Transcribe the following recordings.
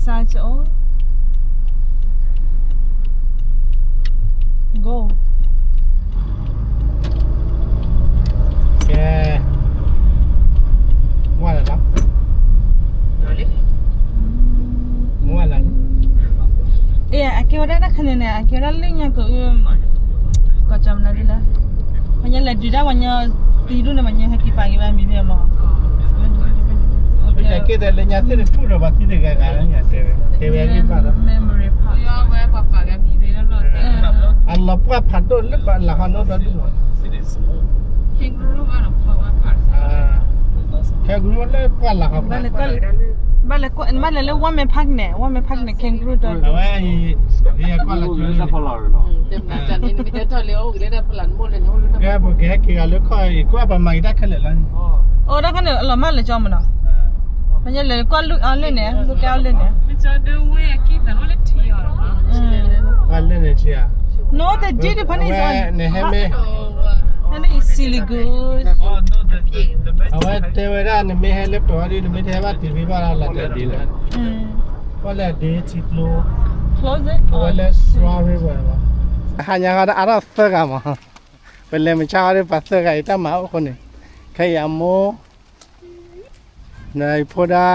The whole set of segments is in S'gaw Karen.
စၢ်ကအိၣ် Go ကဲ ဝါလၢ်လီၤ မူဝါလၢ် အဲ အကဲဝဲဒၣ်တၢ်ခါန့ၣ်န့ၣ် အကဲဝဲဒၣ်လၢညါကအု ကီၢ်ကၠီမနုၤဒ်လဲၣ် ပှၤညါလဲၤဒုးတၢ်ပှၤညါ သံဒူၣ်န့ၣ် ပှၤညါဟဲက့ၤပာ်က့ၤဘၣ်မံၤဖဲမီၤ ကဲသးလၢညါသ့ၣ်တထူၣ်ဒီး ပှၤသံတဂၤဂၤလၢညါတဲဝဲ တဲဝဲလံဘၣ်ဒီး memory park အလီၤပှၢ်ဖးဒိၣ်လၢပှၤလၢဟီနီၣ်ဒီဒူၣ်လီၤ kangaroo လၢပှၢ်လၢ်ဟီ ဘၣ်လဲၤကွၢ် ဘၣ်လဲၤလၢ ဝါမဲာ် park န့ၣ် ဝါမဲာ် park န့ၣ် kangaroo ဒီး အဝဲအံၤ ယကွၢ်လၢ ကဲပကဟဲက့ၤဂၤလၢခီၣ်အံၤ ကွၢ်ပှၤမၤက့ၤတၢ်ခဲလၢာ်လီၤန့ၣ် အိၣ်တၢ်ခါန့ၣ် အလီၤမၢ်လၢကၠီမနီၤ ပှၤညါလဲၤကွၢ်လုၢ်အီၤလၢန့ၣ် လုၢ်ကဲအီၤလၢန့ၣ် ပှၤလၢန့ၣ်ထံဧါ နီၢ်တဒ်တဖၣ်န့ၣ် နဟဲမ့ၢ် နအံၤ silly good အဝဲတဲဝဲဒၣ် နမ့ၢ်ဟဲလၢပှၤဒ် နမ့ၢ်တဟဲဘၣ်တုၤဖဲဘၣ်လီၤ လၢဒ်လဲၣ် ကွၢ်လၢအဒ့ထံကျိ အဝဲလၢ strawberry ဝဲ ဟါညါဃီဒၣ်အါထီၣ်သၢဂၤမး ပလဲၤမုၢ်ဆါဃီဒီးပှၤသၢဂၤအံၤတၢ်မၤအိၣ်ဃိန့ၣ် ခဲအံၤအမိၢ် နအံၤဖိဒါ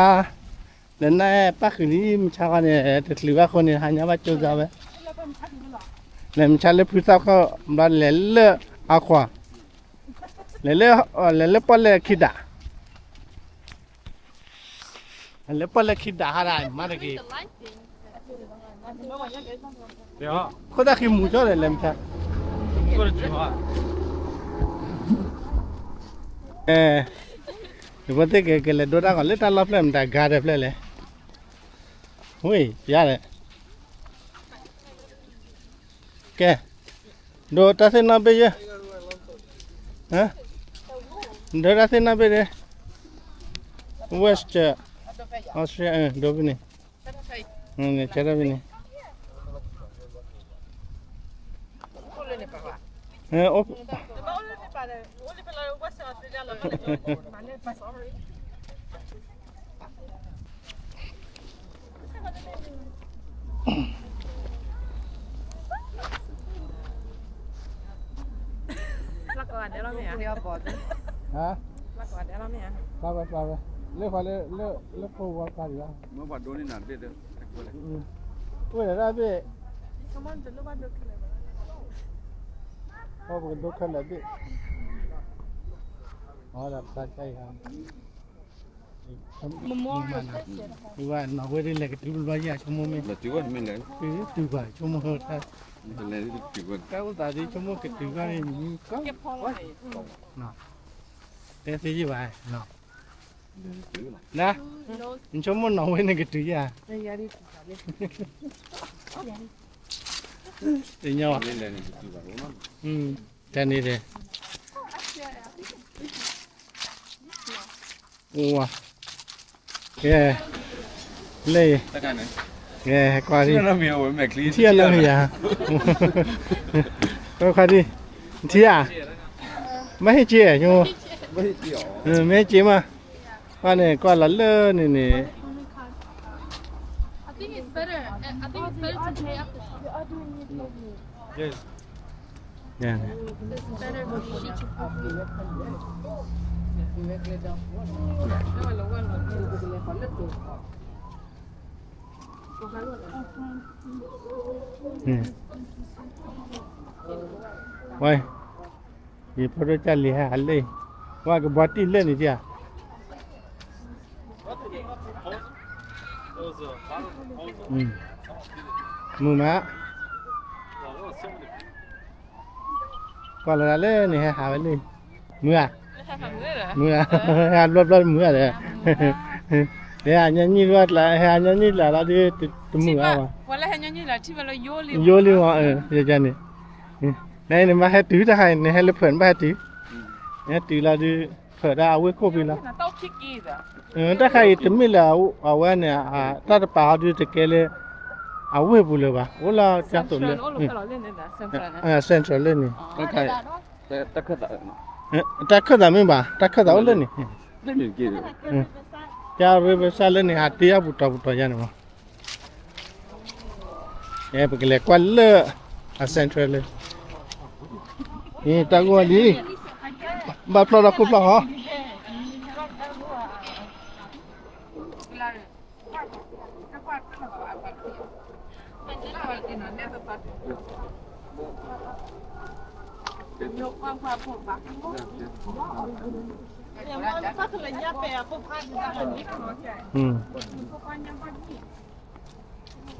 လဲၤနၢ်ပၣ်ဃုာ်လံမုၢ်ဆါဃီန့ၣ် တချုးဘၣ်ဃိန့ၣ် ဟါညါဘၣ်ကၠိစါဝဲ လဲၤမုၢ်ဆါလၢဖုသၣ်ခီၣ်ဘျီလဲၤလၢအခွါ လဲၤလၢ လဲၤလၢပီၣ်လဲၣ်ခံဒး လဲၤလၢပီၣ်လဲၣ်ခံဒးဟါဒၣ်မၤတက့ၢ် ခိၣ်သၣ်ဃံမူၤကၠီဒီး လဲၤမုၢ်ဆါ အဲ ယဖိသ့ၣ်က့ၤ ကလဲၤဒိတၢ်ဂီၤလၢတၢ်လီၢ်ဖျၢၣ် မတၤဂၤဒၢးဖျၢၣ်လဲၣ် ဝ့ၢ် ယၤလဲၣ် ကဲ ဒိတၢ်သ့ၣ်နီၣ်ဘ့ၣ်ယဲ ဒိတၢ်သ့ၣ်နီၣ်ဘ့ၣ်ဒၣ် West Australia ဒိဖဲန့ၣ် ဆဲထီၣ်ဖဲန့ၣ် ဟါ ဖျါဝဲ ဖျါဝဲ လၢဃီလၢ လၢ လၢဖိဝီဖျါဒံးဘၣ် မ့ၢ်ပှၤဒိန့ၢ်နၤဘ့ၣ်ဒီး အိၣ်ဒီးတၢ်ဘ့ၣ် အိၣ်ပကဒိခဲလၢာ်ဘ့ၣ် အီဒီးဖျါကါအံၤဟါ မ့ၢ်ဝဲ နီၢ်ဝဲဒ်လဲၣ်ကတုၤဘျီယဲၢ်ဆိကမိၣ်မ့ၢ် တုၤဘၣ်ဆိကမိၣ် တၢ်အိၣ်သးဒ်ဆိကမိၣ်ကတုၤဘၣ်န့ၣ် တဲသ့ယဲၢ်ဘၣ် နဆိကမိၣ်နီၢ်ဝဲန့ၣ်ကတုၤယဲၢ် တညီဘၣ် တၢ်န့ၣ်ဒီး အိၣ်ဝါ ကဲ လၢ ကဲ ကွၢ်ဒံး ထံၣ်အလၢမ့ၢ်ယၤ ကွၢ်ဒံး ထံၣ်ဧါ မ့ၢ်ဟ့ၣ်က့ၤ မ့ၢ်ဟ့ၣ်က့ၤမး ကွၢ်န့ၣ် ကွၢ်လီၤလၢန့ၣ်န့ၣ် ဝဲ ယဖိဒိၣ်ကၢ်လံၤဟဲဟးလၢ ဝဲကဘီတံၢ်လၢန့ၣ်ဒံးဧါ မုာ်မး ကွၢ်လီၤလၢန့ၣ် ဟဲဟးဝဲလၢ မုာ်ဧါ မုာ်ဧါ ဟဲဘျီဘျီမုာ်ဧါဒီး ဟဲဟးညီနုၢ်လၢ ဟဲဟးညီနုၢ်လၢ်လီၤဒုး တမုာ်ဧါဝဲ ယိလံမး ယကန့ၣ် နန့ၣ် ဘၣ်ဟဲတုၤတၢ်ခါအံၤ နဟဲလၢဖၢးန့ၣ် ဘၣ်ဟဲတုၤ ဟဲတုၤလီၤဒုး ဖၢးဒၣ်အဝ့ၢ်ခိၣ်ဖဲလီၤ တၢ်ခါအံၤတမ့ၢ်လၢအဝဲန့ၣ် တၢ်တပာ်အီၤဒုးတကဲလၢ အဝ့ၢ်ပူၤလၢၤဘၣ် အိၣ်လၢတၢ်သိးလၢ central လၢန့ၣ် တၢ်ခၢၣ်သးမ့ၢ်ဘၣ် တၢ်ခၢၣ်သးအိၣ်လၢန့ၣ် ကၢ် riverside လၢန့ၣ် ဟးတ့အပူၤတီၤပူၤတီၤယါန့ၣ်မး ပကလဲၤကွၢ်လၢအ central လၢ တၢ်ဂိၢ်လံ, ဘၣ်ဖျီၣ်ဒီးခိၣ်ဖျီၣ်ဟီ.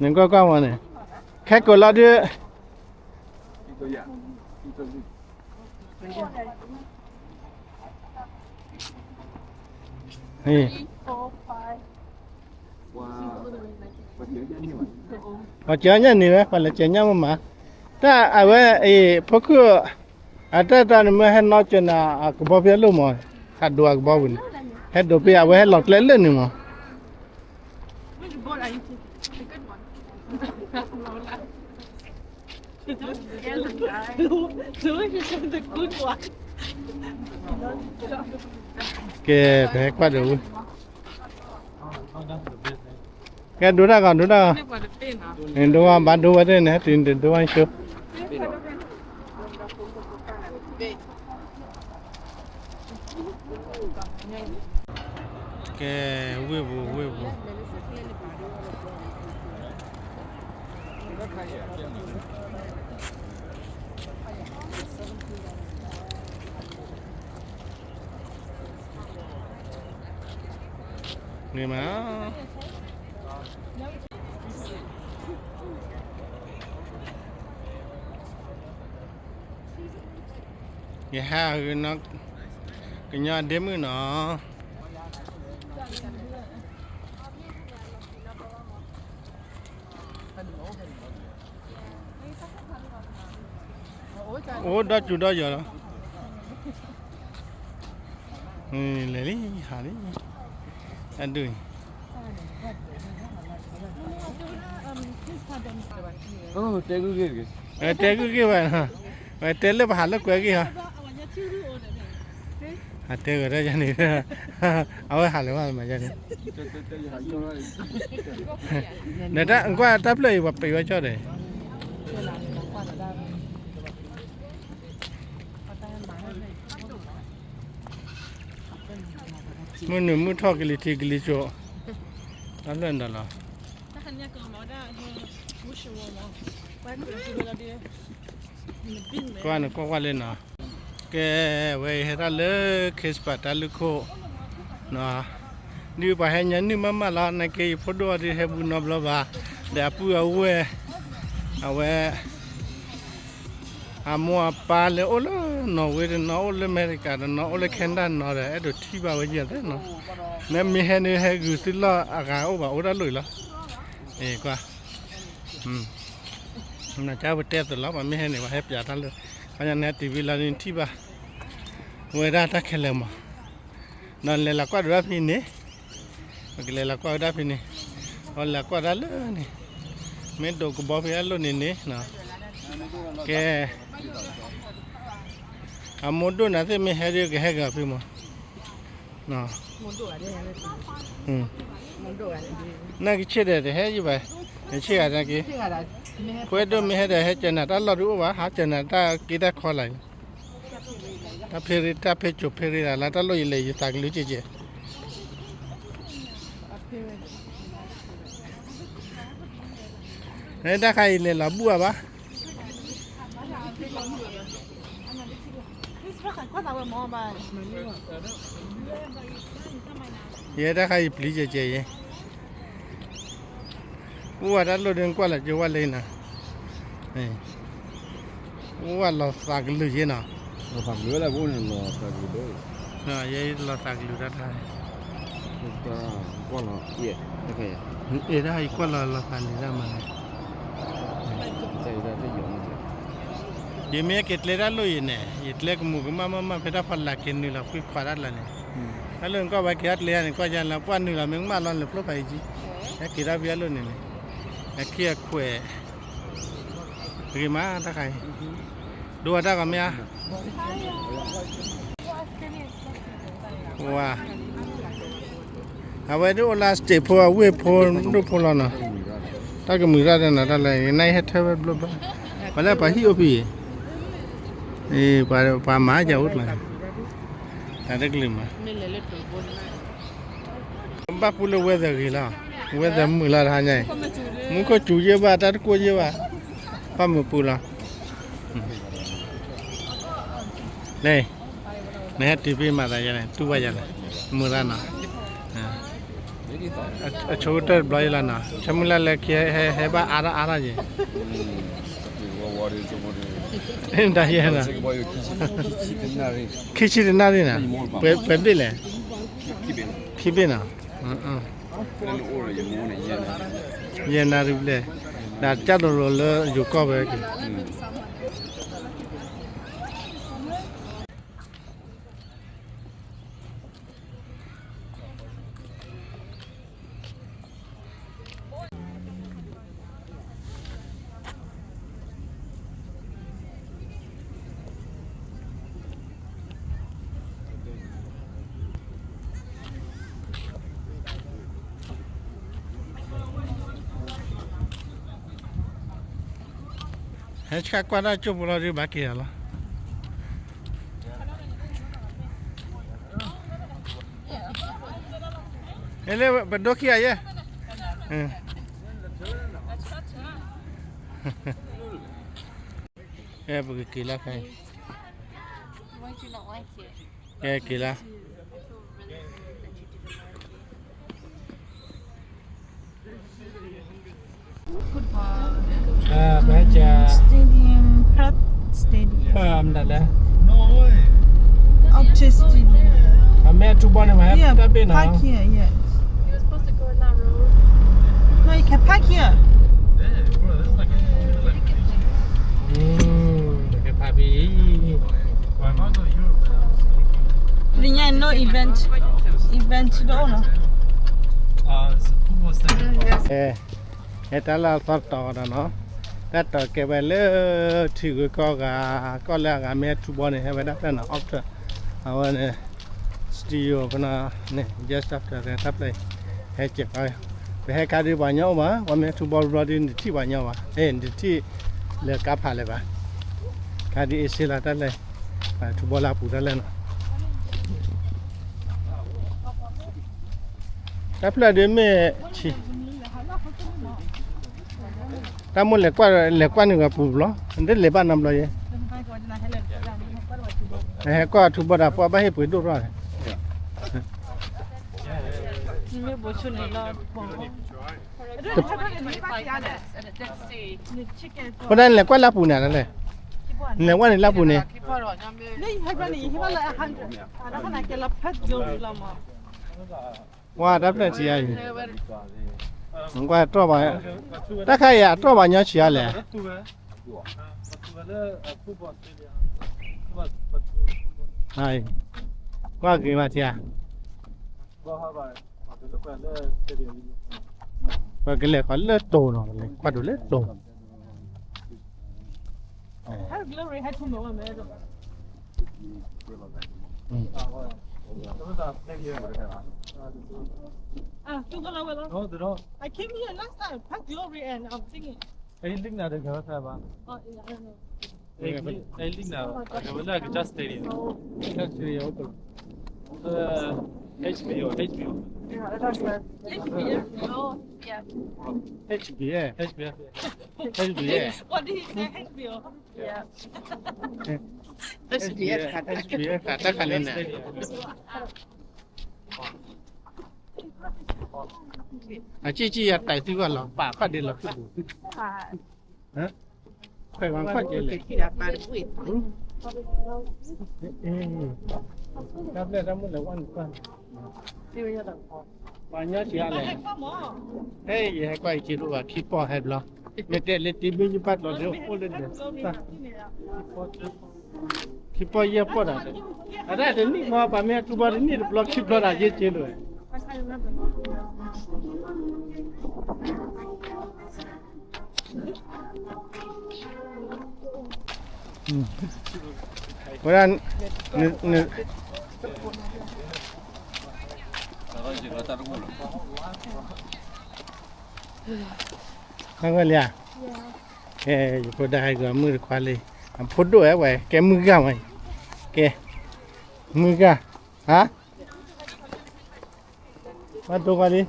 နကွၢ်ကွၢ်ဝဲန့ၣ်, ခဲကိာ်လီၤဒုး, ပှၤစၢၤညၣ်န့ၣ်ဝဲ ပှၤလဲၤစၢၤညၣ်မ့ၢ်မး, တၢ်အဝဲအံၤ ဖိခုၣ် အတၢ်တၢ်န့ၣ်မ့ၢ်ဟဲနီၣ်စၢၤနၤ အကဘီဖဲအလိၣ်မး, ဟးဒိးအကဘီပူၤန့ၣ်, ဟဲဒိးဖဲအဝဲဟဲလီၤကျဲလၢာ်န့ၣ်မး. Delicious and the good one. ကဲ, ပဟဲကွၢ်ဒီးဝဲ, ကဲဒိတၢ်ဂီၤ ဒိတၢ်ဂီၤ, ဒိဝဲဘၣ်ဒိဝဲတန့ၣ် ဟဲတုၤန့ၣ်ဒိဝဲဆိ ကဲ, ဝ့ၢ်ပူၤ ဝ့ၢ်ပူၤ, န့ၣ်မး ယဟဲအဂ့ၤနီၤ, ကညီအဒ့မုၣ်နီၤ, အိၣ်ဒီးစူၤဒီးယီၤလီၤ, လဲၤလံ ဟးလံ, အဒိၣ်အံၤ တဲဂုၢ်ဂ့ၢ်, တဲဂုၢ်ဂ့ၢ်ဘၣ်, တဲလၢပဟးလၢကွဲးဂ့ၢ်ဟီ, အတဲဂ့ၢ်တၢ်ယၤန့ၣ်, အဝဲဟးလၢၤဘၣ်မၤယၤန့ၣ်, နတၢ်ကွၢ်တၢ်ဖျၢၣ်အံၤ ပှၤပံးဝဲကၠီၣ်ဒီး မုၢ်နုာ်မုၢ်ထီၣ်ကလံၤထံးကလံၤစိး, တၢ်ဖျၢၣ်န့ၣ်ဒီးလီၤ, ကွၢ်နကွၢ်ကွၢ်လၢနီၤ, ကဲ, ဝဲအံၤဟဲတၢ်လၢ Casper တၢ်လုၢ်ခိၣ်, ဒ်ပှၤဟဲညါနုာ်မးမးလီၤ, နာ်က့ယဖိဒိၣ်အီၤဒုးဟဲဘူးနီတဘျီဘၣ်, ဒီးအပုၢ်အဝဲၢ်, အဝဲ အမိၢ်အပၢ်လၢအိၣ်လၢနီၣ်ဝ့တနီၤ, အိၣ်လၢအမဲရကၤတနီၤ, အိၣ်လၢ Canada နီၤဒီး အဲၣ်ဒိးထံၣ်ဘၣ်ဝဲယၤသ့နီၤ, မ့မ့ၢ်ဟဲန့ၣ်ဟဲဂုာ်သုလီၢ်အဂၤအိၣ်ဘၣ် အိၣ်တၢ်လိၣ်အံၤလီၤ, ကွၢ်, နကပတဲအသိးလီၤ, ပှၤမ့ၢ်ဟဲန့ၣ် ပှၤဟဲပၠးတၢ်လၢ, ခီညါန့ၣ် TV လီၤန့ၣ်ထံၣ်ဘၣ်, ဝဲဒၣ်တၢ်ခဲလၢာ်မး, ဒီးလဲၤလီၤကွၢ်ဒိးတၢ်ဖဲန့ၣ်, ပကလဲၤလီၤကွၢ်ဝဲဒၣ်ဖဲန့ၣ်, ပလဲၤကွၢ်ဒၣ်လၢန့ၣ်, မ့ၢ်ဒိးကဘီဖဲအလိၣ်န့ၣ်န့ၣ်, ကဲ, အမိၢ်ဒိၣ်နၤသ့ၣ်မ့ၢ်ဟဲဒ်ကဟဲက့ၤအီၤဖဲမး, နကဆ့ၣ်ဒီးတဟဲယဘၣ်, နဆ့ၣ်ဂၤနာ်က့, ဖိဒိၣ်မ့ၢ်ဟဲဒီးဟဲကၢနၤတၢ်လီၢ်ဒုးအိၣ်ဘၣ်, ဟးကၢနၤတၢ်က့တၢ်ခီလာ်, တၢ်ဖ့ရ့ တၢ်ဖ့စိၤဖ့ရ့လၢ်လၢ် တၢ်လီၢ်ယလဲၤယသးကလုာ်ကဲကဲ, တၢ်ခါအံၤလဲၤလီၤဘူၣ်အါဘၣ်, ယဲတၢ်ခါအံၤပျံၤကဲကဲအံၤ အိၣ်ဝဲတၢ်လိၣ်ဒ်ကွၢ်လၢကၠိဝဲလၢနၤ, အိၣ်ဝဲလီၤသးကလုာ်ယဲနီၤ, လီၤသးကလုာ်ဝဲလၢပအိၣ်န့ၣ်လီၤသးကလုာ်ဒိၣ်, ယဲလီၤသးကလုာ်တၢ်တခါ, ကွၢ်လီၤ, အဲၣ်ဒၣ်ယကွၢ်လီၤလီၤသးန့ၣ်ဒၣ်မးန့ၣ်, ယမ့ၢ်က့ၤကျဲတၢ်လိၣ်ယဲန့ၣ် ယကျဲကမူးကမၣ်မၣ်မၣ် ဖဲတၢ်ဖီလာ်က့ၤနုာ်လီၤကွံာ်ခွးတၢ်လၢန့ၣ်, တၢ်လိၣ်နကွၢ်ဝဲက့ၤတၢ်ကျဲန့ၣ် ကွၢ်ယါလၢ ပှၢ်နုာ်လီၤမ့ၢ်ကမၣ်လီၤန့ၣ် ဖျိဖးအံၤကံ, ဟဲက့ၤတၢ်ဖဲအလိၣ်န့ၣ်န့ၣ်, အခံအခွဲး, ဂ့ၤမးတၢ်ခါအံၤ, ဒိဝဲတၢ်ဂီၤမ့ၢ်ဧါ, ဝါ, အဝဲဒၣ်အိၣ်လၢ state ဖိ အဝ့ၢ်ဖိ ဒိၣ်ဖိလီၤနီၤ, တၢ်ကမုာ်တၢ်ဒီးနီၤ တၢ်လၢနဟဲထၢဝဲဘျီဘျီ, ပှၤလၢပှၤဟံၣ်အိၣ်ဖဲအံၤ, ပှၤမၤယၤအိၣ်ကျါ, တၢ်တကလုာ်မး, ဘၣ်ပူလၢ weather ဂ့ၤလီၤ, weather မုာ်လီၤတဟါညါအံၤ, မူခိၣ်စူၤယဲၢ်ဘၣ် တၢ်တကိၢ်ယဲၢ်ဘၣ်, ဘၣ်မုာ်ပူၤလီၤ, လဲၤ နဟဲတုၤဖဲမၤသးယၤန့ၣ် တူၢ်ဘၣ်ယၤလဲၣ်, မုာ်လၢနီၤ, အဆိကတၢၢ်တဘျီအံၤလီၤနီၤ, ဆၢမုၢ်လၢ်လၢခံဟဲ ဟဲဘၣ်အါထီၣ်အါထီၣ်ယဲၢ်, တၢ်ယဲၢ်နီၤ, ခံဆံတနၣ်ရံၣ်နီၤ, ပှဲၤဘ့ၣ်လဲၣ်, ခံဘ့ၣ်နီၤ, ယဲၢ်နၣ်ရံၣ်ဘျဲၣ်, ဒီးကၢ်တရိးလၢယိၤကီၢ်ဝဲက့ၤ ဟဲဆှၢကွၢ်တၢ်ကၠိၢ်ဖိလီၤဒုး ဘၣ်က့ၤလီၤလီၤ. ဟဲလၢပဒိခံဂၤယဲၢ်, ပကက့ၤလၢခဲအံၤ, ကဲက့ၤလၢ Football. ပဟဲက Stadium, Prague Stadium. မတၤလဲၣ်, Optus Stadium. အမ့ၢ်ထူဘီန့ၣ် မၤဟဲ Yeah, တၢ်ဘ့ၣ်နီၤ. Park here, yeah. You're supposed to go in that road. No, you can park here. နကဖးဘံ လၢညါ no event, event တအိၣ်နီၤ. ဟဲတၢ်လၢအသီတတီၤဒီးနီၤ, တၢ်တီၤကဲဝဲလၢထံဂုၤကီၢ်ဂၤ, ကီၢ်လၢအဂၤမ့ၢ်ထူဘီန့ၣ် ဟဲဝဲဒၣ်ဖျၢၣ်နီၤ, Optus အဝဲန့ၣ် studio ဖဲနီၤန့ၣ် just after တၢ်ဖျၢၣ်အံၤ ဟဲကဲၤဃီ, ပဟဲခါဒုးပှၤညီအိၣ်မး, ပှၤမ့ၢ်ထူဘီဘျီဒုး နတထံၣ်ပှၤညီဘၣ်, နတထံၣ်လၢကါဖးလၢၤဘၣ်, ခါဒုးအ့စ့လီၤတၢ်လဲၣ်, ထူဘီလၢအပူၤတၢ်လဲၣ်နီၤ. တၢ်ဖျၢၣ်ဒုးမ့ၢ်ဆံး, တၢ်မိၣ်လဲၤကွၢ် လဲၤကွၢ်န့ၣ်ဝဲပူၤဘျီ, နတလဲၤဘၣ်နီတဘျီယဲၢ်, နဟဲကွၢ်ထူဘီဒီး ပှၤဘၣ်ဟ့ၣ်ပှ့ၤဒိၣ်ထီၣ်န့ၣ် အဃိဒၣ်နလဲၤကွၢ်လၢအပူၤန့ၣ်လဲၣ်, နလဲၤကွၢ်န့ၣ်လၢအပူၤန့ၣ်, ဝါတၢ်ဖျၢၣ်ထံအံၤ, ကွၢ်တြီၣ်ဘၣ်, တၢ်ခါအံၤအတြီၣ်ဘၣ်ညီဆံးအါလဲၣ်, ကွၢ်ဂ့ၤဘၣ်ထံဧါ, ပကလဲၤဃီလၢတိၤနီၤ, ကွၢ်ဒိၣ်လၢတိၤ H B A, H B A, H B A, H B A, တၢ်ခါန့ၣ်န့ၣ် အကံၢ်ကံၢ်ယၤတၢ်သုဂီၢ်လီၤ ပာ်ခီၣ်ဒ့လီၤသုပူၤ, ခွဲးဝဲခီၣ်ကဲလဲၣ်, တၢ်ဖျဲၣ်တၢ်မုၣ်လဲၤဝဲန့ၣ်ကွၢ်, ပှၤညီဆံးအါလဲၣ်, ဟဲ ယဟဲကွၢ်ယက့ၤဒိၣ်ဘၣ်ခံပီၢ်ဟဲဘျီ, မ့ၢ်တဲလၢတံၤမုၢ်ယဘၣ်ကျီဒီးအိၣ်လၢဒဲး ခံပီၢ်ယဲၢ်ပီၢ်ဒၣ်, အတၢ်တနံၣ်မီၤ ပှၤမ့ၢ်ဟဲထူဘီတနံၣ်တဘျီ ခံဘျီဒၣ်ယဲၢ်က့ၤလိာ်ဝဲ, ဝဲဒၣ် န န န တၢ်တအိၣ်လီၤ. နကွၢ်လံဧါ, ကဲ, ယဖိဒါဟဲက့ၤမုၣ်တခွါလံ, အဖိဒိၣ်ဝဲဝဲ, ကဲမုၢ်ဂၤဝဲ, ကဲ, မုၢ်ဂၤ, ဟါ, ဘၣ်တိၢ်ကွၢ်လံ,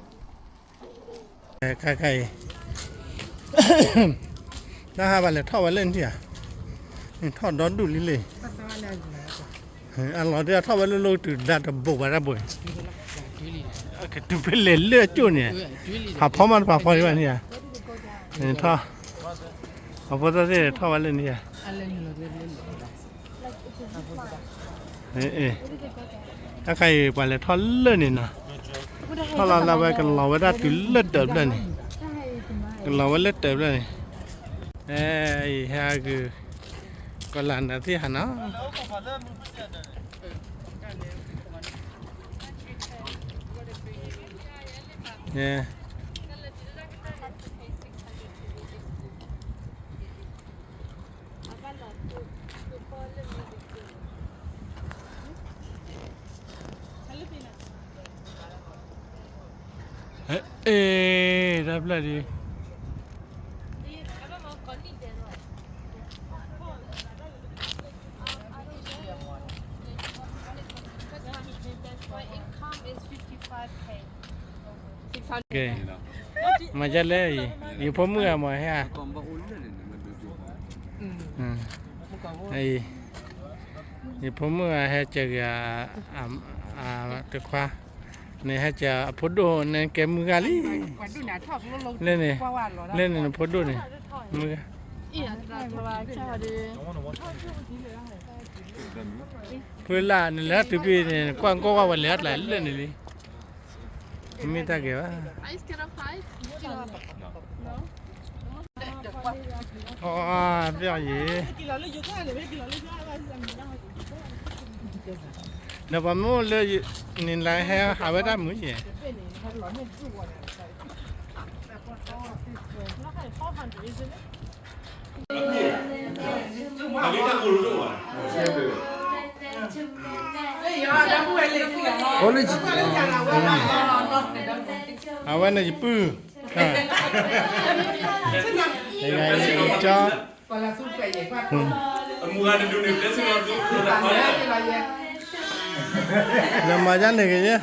ခါခါအံၤ, တၢ်ဟးဘၣ်လဲၤထီၣ်ဝဲလၢနထံၣ်ဧါ, ထီၣ်ဒီဒူၣ်လံလံ အလီၤဒၣ်ထီၣ်ဝဲလၢလၢကတုၤဒါတဘိးဘၣ်တၢ်ဘိး, ကတုၤဖဲလဲၣ်လၢအကၠိၣ်န့ၣ်, ဖးဖီမးတဖးဖီဒံးဘၣ်န့ၣ်ဧါ, ထီၣ်, အဖိသၣ်သ့ၣ်ထီၣ်ဝဲလၢန့ၣ်ဧါ, တၢ်ခါအံၤပှၤလဲၤထီၣ်လၢန့ၣ်နီၤ, ထီၣ်လီၤလၢဝဲကလီၤဝဲဒၣ်တုၤလၢတၢးဖျၢၣ်န့ၣ်, ကလီၤဝဲလၢတၢးဖျၢၣ်န့ၣ်, အံၤဟဲဂုာ်, ကီၢ်လၢနသ့ၣ်ဟးနီၤ အဲ တၢ်ဖျၢၣ်ဒံး ကဲ, မၤဒ်လဲၣ်, ယဖိမုၣ်ဂၤမ့ၢ်ဟဲ, ယဖိမုၣ်ဂၤဟဲစၢၤဂ့ၤ, တခွါ, န့ၣ်ဟဲစၢၤအဖိဒိၣ်န့ၣ်ကဲမုၢ်ဂၤလံ, လၢန့ၣ်, လၢန့ၣ်နဖိဒိၣ်န့ၣ်, မုၢ်ဂၤ ဖုလၢ်န့ၣ်လဲၤတုၤဖဲန့ၣ် ကွၢ်ကီၢ်ဝဲလဲၤတၢ်လၢန့ၣ်လံ, မ့ၢ်တၢ်ဂ့ၤဘၣ်, အီၣ်, ပျီယံၤ, ဒီးပှၤမ့ၢ်အိၣ်လၢန့ၣ်လၢ ဟဲဟးဝဲဒၣ်မုာ်ယဲၢ် အိၣ်လၢ, အဝဲန့ၣ်ယပုၢ်, ကၠီ, လၢမၤဒ်န့ၣ်ကယဲၢ်,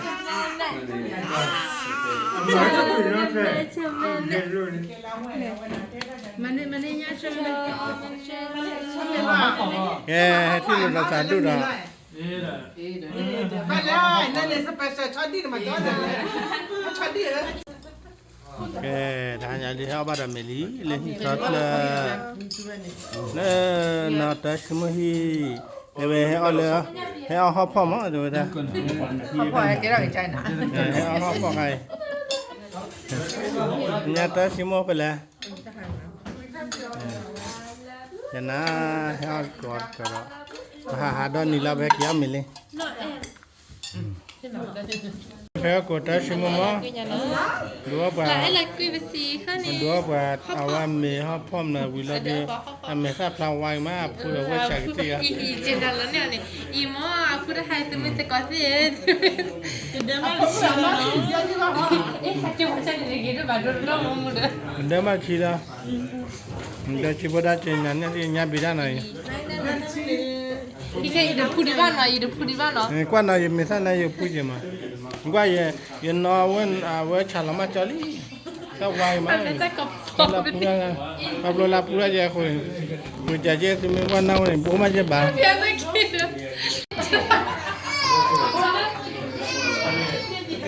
ကဲ, ဟဲထံၣ်လိာ်သးဒူၣ်ဒီး ကဲ, တဟါညါဒ်ဟဲအီၣ်ဘၣ်ဒီးမ့ၤလံ လၢဟံၣ်ခီတဖျၢၣ်, လၢနီၢ်တၢ်စံမိၣ်ဟံၣ်, တဲဝဲဟဲအီၣ်လၢ, ဟဲအီၣ်ဟီၣ်ဖီၣ်မး တဲဝဲဒၣ်, ဟဲအီၣ်ဟီၣ်ဖီၣ်ခါအံၤ, ညါတၢ်စံမိၣ်ဖဲလဲၣ် ယနၤ, ဟဲအီၣ်ကိးဒီး, ပဟးဟးဒီနံၤလီၤ ပဟဲက့ၤအီၣ်မ့ၤလံ, ဟဲအီၣ်ကိးတၢ်စံမိၣ်မး, ဒုးအီၣ်ပှၤ, ဒုးအီၣ်ပှၤအဝဲမ့ၤဟီၣ်ဖီၣ်မနၤဝံၤလီၤဒီး, အမဲာ်သၣ်ဖျါဝါအံၤမး အဖိဒီးဝဲဆးကသံၣ်ဂၤ အံၤမး အဖိတဟါအံၤ တမ့ၢ်သကိးသ့ၣ် ဒၢမးခံလီၤ, ဒၢဆံဖိဒါက့ၤညါန့ၣ် ညါဘံၤဒၣ်နီၤအံၤ, ယတဖုဒံးဘၣ်နီၤ, ယတဖုဒံးဘၣ်နီၤ, ကွၢ်နီၤ ယမဲာ်သၣ်န့ၣ် ယဖုက့ၤမး, ကွၢ်, ယနီၢ်ဝဲ, အဝဲဆးလီၤမးကၠီလံ, တၢ်ဝါအံၤမး, ပှၤဖု, ပှၤဖုလၢဖုဒၣ်ယဲအဃိ, ပကစၢ်ကဲသုမ့ၢ်ကွၢ်နီၢ်ဝဲန့ၣ် ဘိမးယဲဘၣ်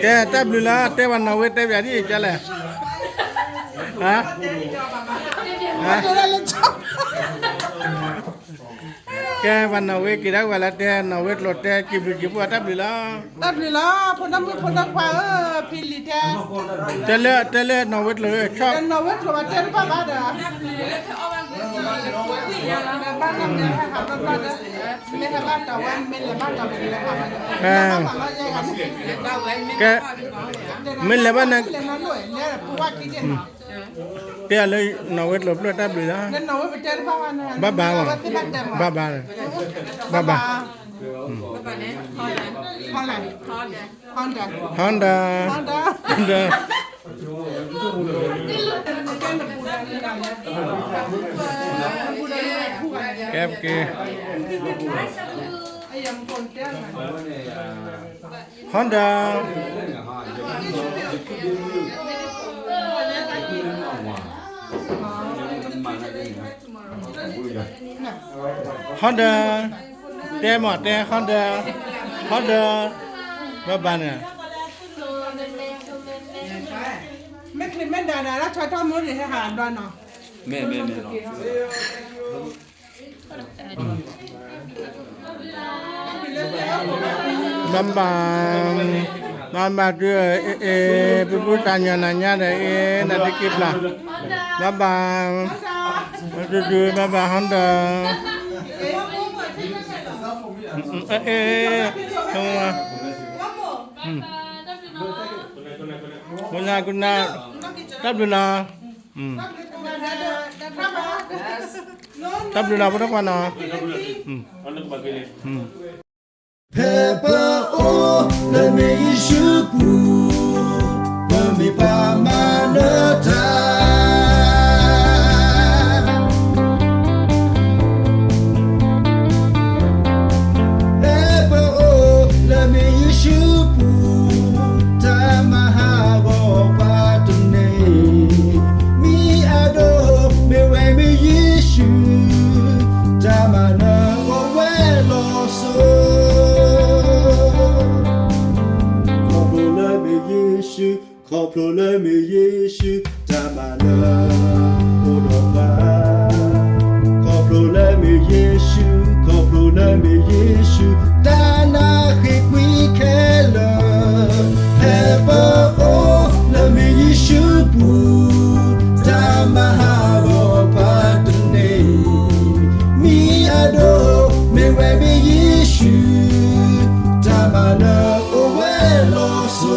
ကဲ, တၢ်ဘျုးလီၤ, တဲပှၤနီၢ်ဝဲတဲပၠးဒ်အံၤကလဲၣ်, ဟါ, ဟါ, ကဲ, ပှၤနီၢ်ဝဲက့ၤဒၣ်ဝဲလၢတဲ, နီၢ်ဝဲကျိာ်တဲ, ကံၣ်ဘျုးကံၣ်ဘိ တၢ်ဘျုးလီၤ, တၢ်ဘျုးလီၤ, ဖိဒိၣ်မုၣ်ဖိဒိၣ်ခွါဧၢ, ဖံလံၤတဲ, တဲလၢ, တဲလၢနီၢ်ဝဲကျိာ်, နီၢ်ဝဲကျိာ်တဲတဘၣ်ဘၣ်ဒီး ကဲ, မ့ၢ်လဲၤဘၣ်န့ၣ်, တဲလၢနီၢ်ဝဲကျိာ်ဖျၢၣ်တၢ်ဘျုးလီၤ, ဘၣ်ဘၣ်, ဘၣ်ဘၣ်, ဘၣ်ဘၣ်, Honda, Honda, Honda. ကဲပက့ၤ Honda. Honda. တဲမ့ၢ်တဲ Honda. Honda. ဘၣ်ဘၣ်န့ၣ် မ့ၢ်ချ့မ့ၢ်ဒါဒါလၢဆီထီၣ်မူန့ၣ် ဟဲဟးဘျီနီၤ မ့ၢ်မ့ၢ်မ့ၢ်လီၤ ဘၣ်ဘၣ် ဘၣ်ဘၣ်တုၤ အ့ အ့ ပူၤပူၤတၢ်ညီနၤညါဒီး အ့ နတက့ၤပျၢ် ဘၣ်ဘၣ် တုၤတုၤ ဘၣ်ဘၣ် Honda. အ့ အ့ အ့ မုၢ်နၤ ကုနၤ တၢ်ဘျုးနီၤ တၢ်ဘျုးနီၤ ဖိဒိၣ်ခွါနီၤ ဖဲပအိၣ်လၢမ့ၢ်ယ့ၣ်ၡူးပူၤ ပမ့ၢ်ပှၤမၤနၢၤတၢ် ဖဲပအိၣ်လၢမ့ၢ်ယ့ၣ်ၡူးပူၤ တၢ်မၤဟးဂီၤပှၤတန့ၢ် မ့ၢ်အဒိ မ့ၢ်ဝဲမ့ၢ်ယ့ၣ်ၡူး တၢ်မၤနၢၤအိၣ်ဝဲလီၤစိ ခီဖျိလၢမ့ၢ်ယ့ၣ်ၡူး ခီဖျိလၢမ့ၢ်ယ့ၣ်ၡူး တၢ်မၤနၢၤအိၣ်ဒီးပှၤ ခီဖျိလၢမ့ၢ်ယ့ၣ်ၡူး ခီဖျိလၢမ့ၢ်ယ့ၣ်ၡူး တၢ်နၢ်ဟ့ၣ်ကွံာ်ခဲလၢာ် ဖဲပအိၣ်လၢမ့ၢ်ယ့ၣ်ၡူးပူၤ တၢ်မၤဟးဂီၤပှၤတန့ၢ် မ့ၢ်အဒိ မ့ၢ်ဝဲမ့ၢ်ယ့ၣ်ၡူး တၢ်မၤနၢၤအိၣ်ဝဲလီၤစိ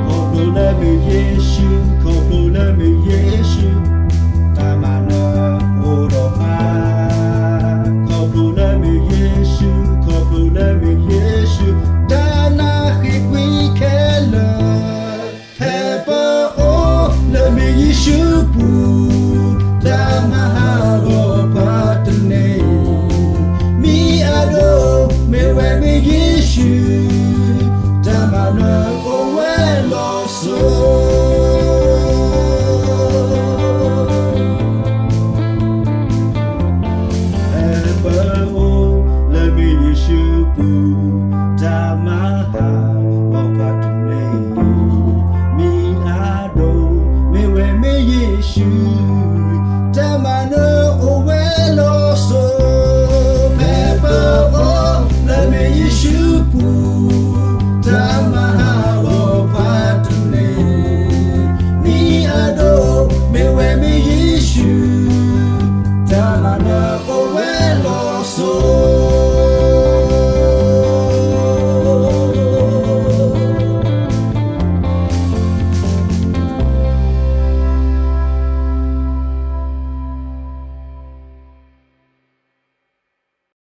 ခီဖျိလၢမ့ၢ်ယ့ၣ်ၡူး ခီဖျိလၢမ့ၢ်ယ့ၣ်ၡူး တၢ်မၤနၢၤအိၣ်ဒီးပှၤ ခီဖျိလၢမ့ၢ်ယ့ၣ်ၡူး ခီဖျိလၢမ့ၢ်ယ့ၣ်ၡူး တၢ်နၢ်ဟ့ၣ်ကွံာ်ခဲလၢာ် ဖဲပအိၣ်လၢမ့ၢ်ယ့ၣ်ၡူးပူၤ တၢ်မၤ